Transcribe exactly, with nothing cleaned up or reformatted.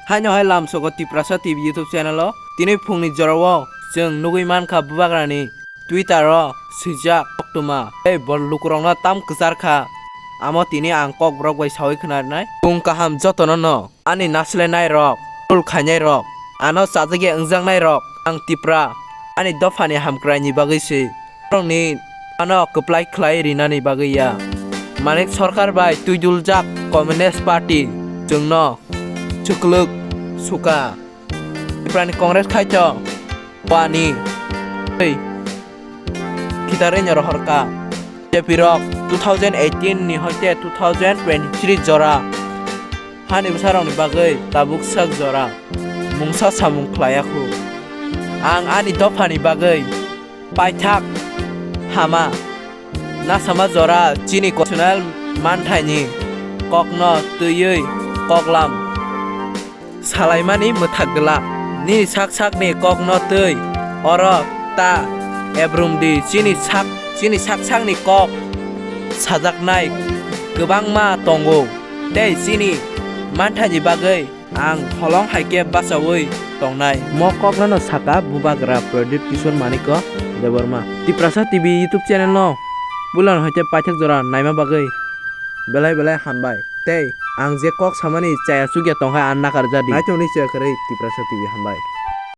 Haino hai lamsogo Tiprasa T V YouTube channel o tini phungni jorao chwng nugwi mankha bubagrani Twitter o swijak koktwma tei bo lukurokno tam kwchar kha. Amo tini ang kokborok bai sawi khwnarnai. Phung kaham jotono no ani naslainairok, tul khainairok, ano chajakya wngjaknairok ang Tipra ani dophani hamkraini bagwi se. Borokni ano kwplai khlai rinani bagwi ya. Manik Sarkar bai twiduljak Communist Party chwngno chukluk suka. Tiprani Congress khaito pani tei khitarwi no rohorka. B J P rok two thousand eighteen ni hoite two thousand twenty-three jora hani bwsarokni bagwi tabuk sak jora mungsa samung khlaiya khu. Ang ani dophani bagwi paithak hama nasama jora chini constitutional manthaini kokno twiwi koklam salaimani mwthak glak. Nini sak sakni kokno twi oro ta ebrumdi. Chini sak, chini sak sakni kok sajaknai kwbangma tongo tei chini manthaini bagwi ang holong hai khe bachaui tongnai. Mo kokno no saka bubagra Pradyut Kishore Manikya Debbarma. Tiprasa T V YouTube channel no puilano hai khe paithak jora naima bagwi belai belai hambai. Tei ang je kok samani chaya chukya tongkha, ang nakar jadi. Naitongni chaya kwrwi Tiprasa T V, hambai.